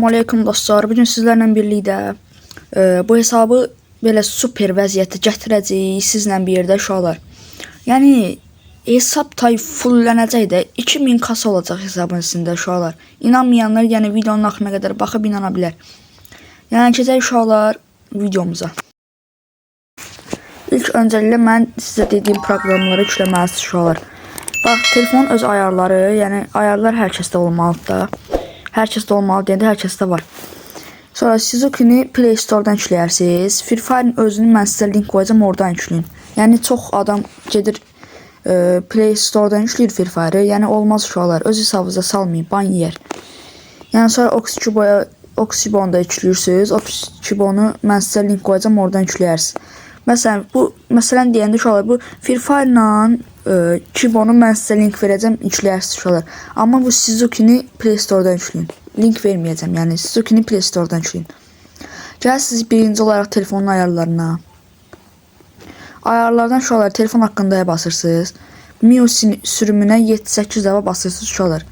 Assalamu aleykum dostlar. Bugün sizlərlə birlikdə bu hesabı belə super vəziyyətə gətirəcəyik sizlə bir yerdə uşaqlar. Yəni hesab tay fullənəcək də 2000 kasa olacaq hesabın içində uşaqlar. İnanmayanlar yəni videonun axırına qədər baxıb inana bilər. Yəni keçək uşaqlar videomuza. İlk öncəliklə mən sizə dediyim proqramları yükləməlisiniz uşaqlar. Bax, telefonun öz ayarları, yəni ayarlar hər kəsdə olmalıdır da. Hər kəsdə olmalı deyəndə hər kəsdə var. Sonra Suzuki-ni Play Store-dan yükləyirsiniz. Free Fire-ın özünü mən sizə link qoyacağam, oradan yükləyin. Yəni çox adam gedir Play Store-dan yükləyir Free Fire-ı. Yəni olmaz uşaqlar, öz hesabınıza salmayın, ban yeyər. Yəni sonra Oxybo'nu da yükləyirsiniz. Oxybo'nu mən sizə link qoyacağam, oradan yükləyərsiniz. Məsələn, bu məsələn deyəndə uşaqlar bu Free Fire-la Kibo'nu mən sizə link verəcəm, yükləyərsiniz uşaqlar. Amma bu Suzuki-ni Play Store-dan yükləyin. Link verməyəcəm, yəni Suzuki-ni Play Store-dan yükləyin. Gələsiniz birinci olaraq telefonun ayarlarına. Ayarlardan uşaqlar telefon haqqında basırsınız. MIUI sürümünə 7-8 dəfə basırsınız uşaqlar.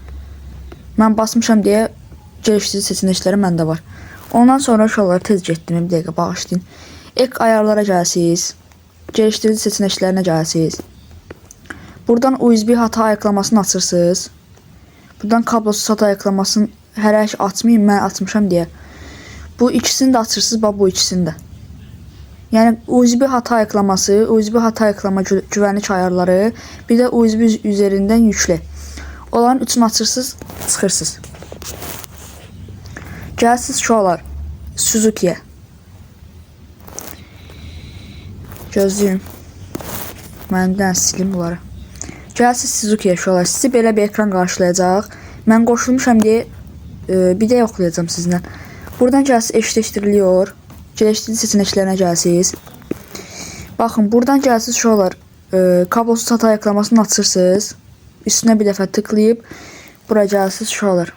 Mən basmışam deyə geliştirici seçənəkləri məndə var. Ondan sonra uşaqlar tez getdim, bir dəqiqə bağışlayın. Ek ayarlara gələsiniz. Geliştirici seçənəklərinə gələsiniz. Buradan USB hata ayıqlamasını açırsınız. Buradan kablosuz hata ayıqlamasını hərək açmayın, mən açmışam deyə. Bu ikisini də açırsınız, bax bu ikisini də. Yəni USB hata ayıqlaması, USB hata ayıqlama güvənlik ayarları, bir də USB üzərindən yüklə. Onların üçünü açırsınız, çıxırsınız. Gələsiniz uşaqlar Suzuki-yə. Gözləyin. Mən bir dənə silim bunları. Gələsiniz Suzuki-yə uşaqlar. Sizi belə bir ekran qarşılayacaq. Mən qoşulmuşam deyə bir də yoxlayacağam sizinlə. Buradan gələsiniz eşleştiriliyor. Geliştirici seçənəklərinə gələsiniz. Baxın, buradan gələsiniz uşaqlar. Kablosuz hata ayıqlamasını açırsınız. Üstünə bir dəfə tıklayıb bura gələsiniz uşaqlar.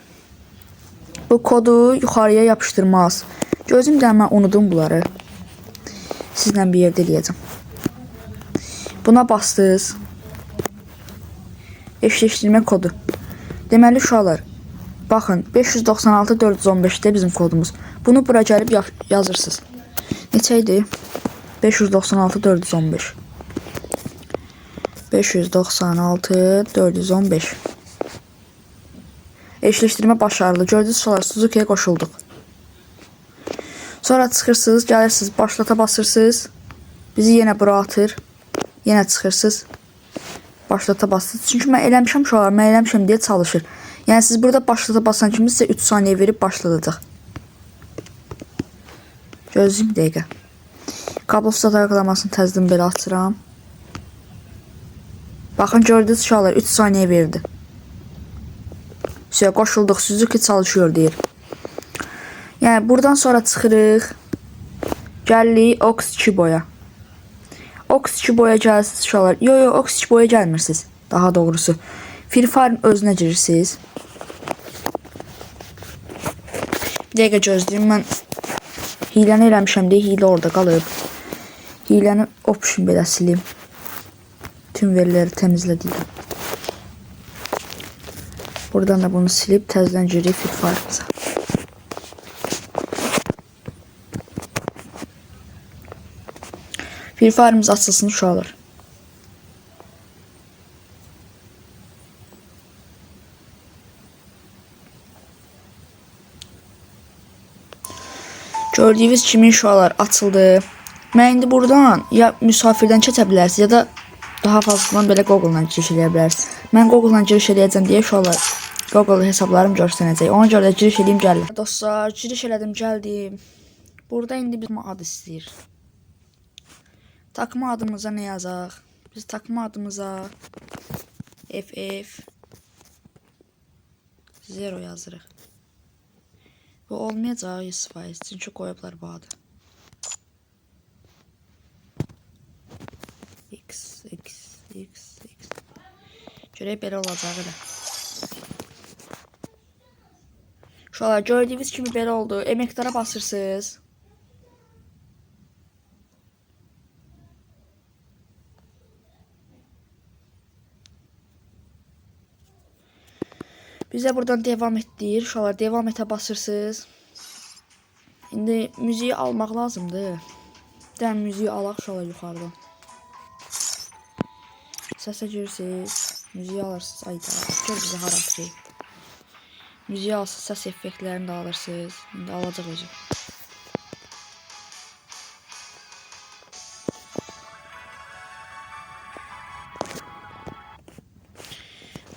Bu kodu yuxarıya yapışdırmaz. Gözüm də mən unudum bunları. Sizlə bir yerdə eləyəcəm. Buna bastınız. Eşleştirmə kodu. Deməli uşaqlar, baxın 596 415-də bizim kodumuz. Bunu bura gəlib yazırsınız. Neçə idi? 596 415. 596 415. Eşleştirmə başarılı. Gördünüz uşaqlar, Suzuki-yə qoşulduq. Sonra çıxırsınız, gəlirsiniz, başlata basırsınız. Bizi yenə bura atır. Yenə çıxırsınız. Başlata basırsınız. Çünki mən eləmişəm uşaqlar, mən eləmişəm deyə çalışır. Yəni siz burada başlata basan kimi sizə 3 saniyə verib başladacaq. Gözləyim bir dəqiqə. Kablosuz hata ayıqlamasını təzədən belə açıram. Baxın gördünüz uşaqlar 3 saniyə verdi. Sizə qoşulduq, Suzuki çalışıyor deyir. Yəni buradan sonra çıxırıq. Gəlirik Oxybo'ya. Oxybo'ya gələsiniz uşaqlar. Yo yo Oxybo'ya gəlmirsiniz. Daha doğrusu. Free Fire'ın özünə girirsiniz. Bir dəqiqə gözləyin. Mən hiləni eləmişəm deyə hilə orada qalıb. Hiləni option belə silim. Tüm veriləri təmizlə deyirəm. Buradan da bunu silib təzədən giririk Free Fire'ımıza. Free Fire'ımız açılsın uşaqlar. Gördüyünüz kimi uşaqlar açıldı. Mən indi buradan ya müsafirdən keçə bilərsiniz ya da daha fazladan belə Google-dan giriş eləyə bilərsiniz. Mən Google-dan giriş eləyəcəm deyə uşaqlar Google hesablarım göstərəcək. Ona görə də giriş eləyim gəldim. Dostlar, giriş elədim, gəldim. Burada indi bizim ad istəyir. Takma adımıza nə yazaq? Biz takma adımıza FF 0 yazırıq. Bu olmayacaq 100%, çünki qoyublar bu adı. X, X, X, X. Görək belə olacaq elə. Uşaqlar gördüyünüz kimi belə oldu. Emektara basırsınız. Bizə buradan devam et deyir. Uşaqlar devam etə basırsınız. İndi müziği almaq lazımdır. Dən müziği alaq uşaqlar yuxarıdan. Səsə girirsiniz, müziği alırsınız. Ayda, gör bizi hara atır. Müziği alsız, səs effektlərini də alırsınız. İndi alacaq özü.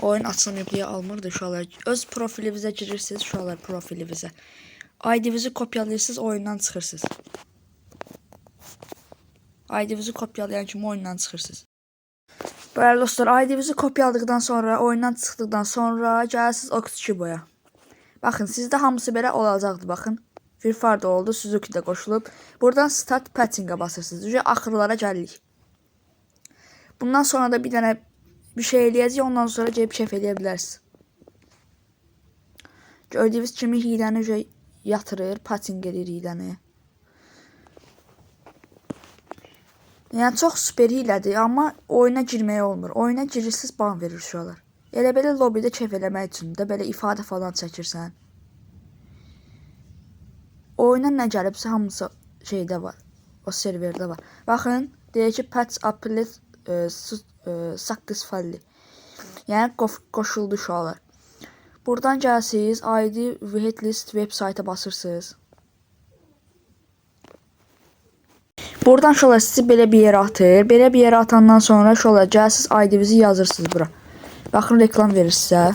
Oyun açılmayıb deyə almırdı uşaqlar. Öz profilinizə girirsiniz uşaqlar, profilinizə. ID-nizi kopyalayırsınız, oyundan çıxırsınız. ID-nizi kopyalayan kimi oyundan çıxırsınız. Bəli dostlar, ID-nizi kopyaladıqdan sonra, oyundan çıxdıqdan sonra gəlirsiniz Oxkiboya. Baxın, sizdə hamısı belə olacaqdır, baxın. Free Fire da oldu, Suzuki də qoşulub. Buradan Start Patching-ə basırsınız. Ücə axırlara gəlirik. Bundan sonra da bir dənə bir şey eləyəcək, ondan sonra gəlib kef eləyə bilərsiniz. Gördüyünüz kimi hiləni ücə yatırır, patching eləyir hiləni. Yəni çox super hilədir, amma oyuna girməyə olmur. Oyuna girirsiniz, ban verir uşaqlar. Elə belə lobbydə kef eləmək üçün də belə ifadə falan çəkirsən. Oyuna nə gəlibsə hamısı şeydə var. O serverdə var. Baxın, deyir ki, patch applet successfully. Yəni qoşuldu uşaqlar. Buradan gəlsiniz, ID whitelist website-a basırsınız. Buradan uşaqlar sizi belə bir yerə atır. Belə bir yerə atandan sonra uşaqlar gəlsiniz ID-nizi yazırsınız bura. Baxın, reklam verir sizə.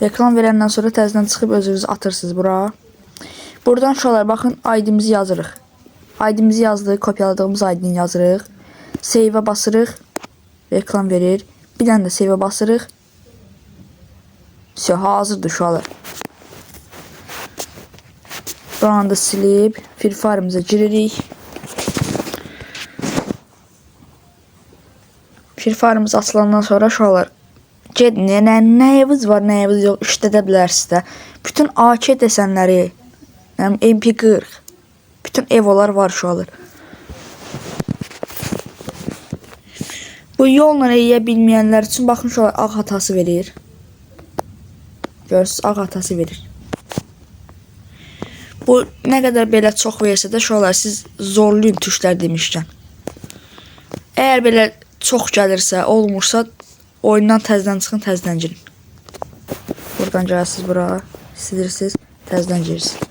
Reklam verəndən sonra təzədən çıxıb özünüzü atırsınız bura. Buradan uşaqlar baxın ID-mizi yazırıq. ID-mizi yazdıq, kopyaladığımız ID-ni yazırıq. Save-ə basırıq. Reklam verir. Bir dənə də save-ə basırıq. Vse, hazırdır uşaqlar. Buranı da silib Free Fire'ımıza giririk. Free Fire'ımız açılandan sonra uşaqlar gedin, yəni nəyiniz var, nəyiniz yox işlədə bilərsiniz də. Bütün AK desənləri, yəni MP40, bütün evolar var uşaqlar. Bu yolla eləyə bilməyənlər üçün baxın uşaqlar ağ hatası verir. Görürsünüz, ağ hatası verir. Bu nə qədər belə çox versə də uşaqlar siz zorlayın tuşlar demişkən. Əgər belə çox gəlirsə, olmursa oyundan təzədən çıxın, təzədən girin. Buradan gəlirsiniz bura, silirsiniz, təzədən girirsiniz.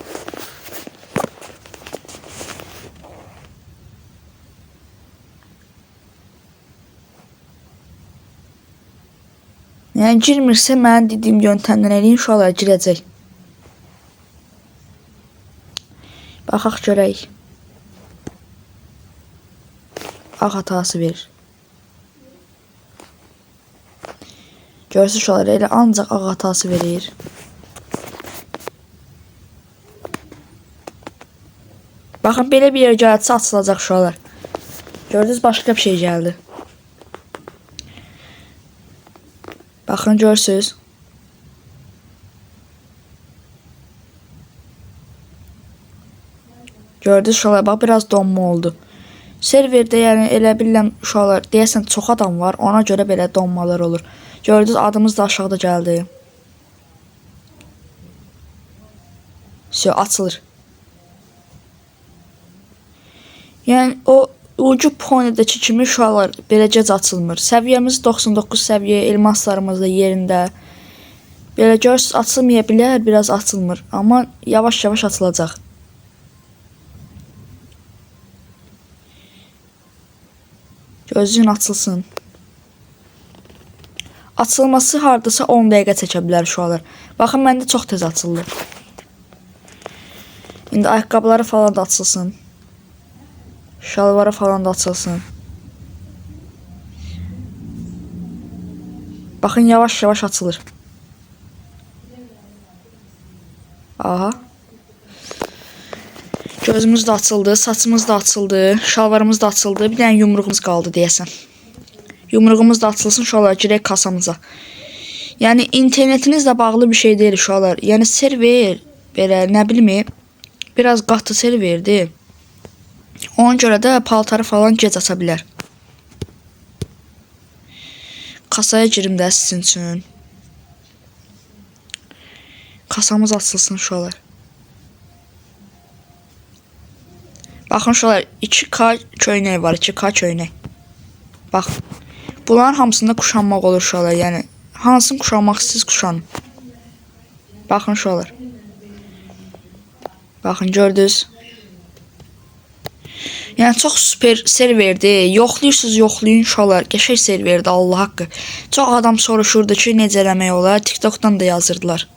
Yəni girmirsə mənim dediyim yöntəmdən eləyin, uşaqlar girəcək. Baxaq görək. Ağ hatası verir. Görürsünüz uşaqlar, elə ancaq ağ hatası verir. Baxın, belə bir yer gəlsə açılacaq uşaqlar. Gördünüz, başqa bir şey gəldi. Baxın, görürsünüz. Gördünüz uşaqlar, bax biraz donma oldu. Serverdə yəni elə bilirəm uşaqlar, deyəsən çox adam var, ona görə belə donmalar olur. Gördünüz, adımız da aşağıda gəldi. Vse, açılır. Yəni o ucu ponidəki kimi uşaqlar belə gec açılmır. Səviyyəmiz 99 səviyyə, elmaslarımız da yerində. Belə görürsünüz, açılmaya bilər, biraz açılmır. Amma yavaş-yavaş açılacaq. Gözləyin açılsın. Açılması hardasa 10 dəqiqə çəkə bilər uşaqlar. Baxın, məndə çox tez açıldı. İndi ayaqqabıları falan da açılsın. Şalvarı falan da açılsın. Baxın, yavaş-yavaş açılır. Aha. Gözümüz də açıldı, saçımız da açıldı, şalvarımız da açıldı. Bir dənə yumruğumuz qaldı deyəsən. Yumruğumuz da açılsın uşaqlar, girək kasamıza. Yəni internetinizlə bağlı bir şey deyil uşaqlar. Yəni server belə nə bilim, biraz qatı serverdir. Ona görə də paltarı falan gec aça bilər. Kasaya girim də sizin üçün. Kasamız açılsın uşaqlar. Baxın uşaqlar, 2K köynək var, 2K köynək. Bax. Bunların hamısında quşanmaq olur uşaqlar. Yəni hansını quşanmaq istəyirsiniz quşanın. Baxın uşaqlar. Baxın gördünüz. Yəni çox super serverdir. Yoxlayırsınız, yoxlayın uşaqlar. Qəşəng serverdir Allah haqqı. Çox adam soruşurdu ki, necə eləmək olar? TikTokdan da yazırdılar.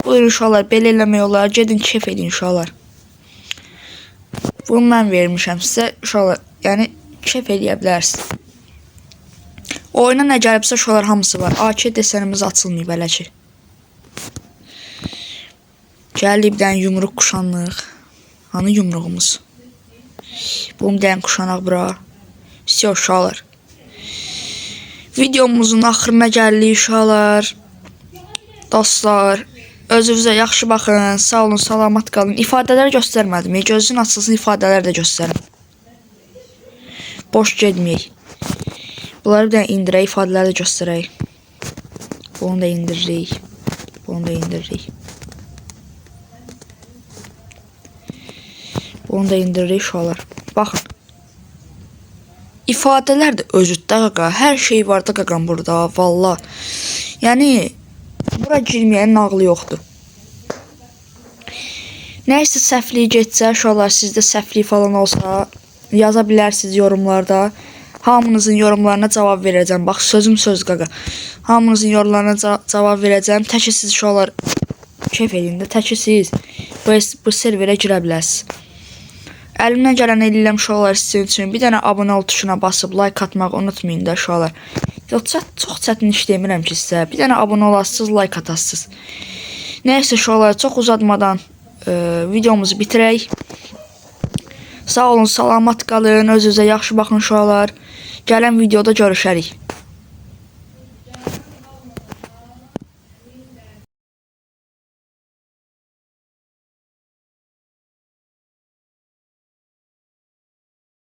Buyurun uşaqlar, belə eləmək olar. Gedin kef edin uşaqlar. Bunu mən vermişəm sizə uşaqlar. Yəni kef eləyə bilərsiniz. Oyuna nə gəlibsə uşaqlar hamısı var. AK desənimiz açılmayıb hələ ki. Gəldik bir dənə yumruq quşanlıq. Hanı yumruğumuz? Bunu bir dənə quşanaq bura. Vsyo uşaqlar. Videomuzun axırına gəldik uşaqlar. Dostlar, özünüzə yaxşı baxın. Sağ olun, salamat qalın. İfadələr göstərmədim. Gözün açılsın, ifadələr də göstərim. Boş getməyək. Bunları bir dənə indirək, ifadələri də göstərək. Bunu da indiririk. Bunu da indiririk. Bunu da indiririk uşaqlar. Baxın. İfadələr də özüdür qaqa. Hər şey var da qaqam burada, valla. Yəni bura girməyənin ağlı yoxdur. Nəysə səhvliyi getsə, uşaqlar sizdə səhvlik falan olsa yaza bilərsiniz yorumlarda. Hamınızın yorumlarına cavab verəcəm. Bax sözüm söz qaqa. Hamınızın yorumlarına cavab verəcəm. Təki siz uşaqlar kef edin də, təki siz bu serverə girə bilərsiniz. Əlimdən gələni eləyirəm uşaqlar sizin üçün. Bir dənə abunə ol tuşuna basıb like atmağı unutmayın da uşaqlar. Yoxsa çox çətin iş demirəm ki sizə. Bir dənə abunə olasınız, like atasınız. Nəysə uşaqlar, çox uzatmadan videomuzu bitirək. Sağ olun, salamat qalın, öz-özə yaxşı baxın uşaqlar. Gələn videoda görüşərik.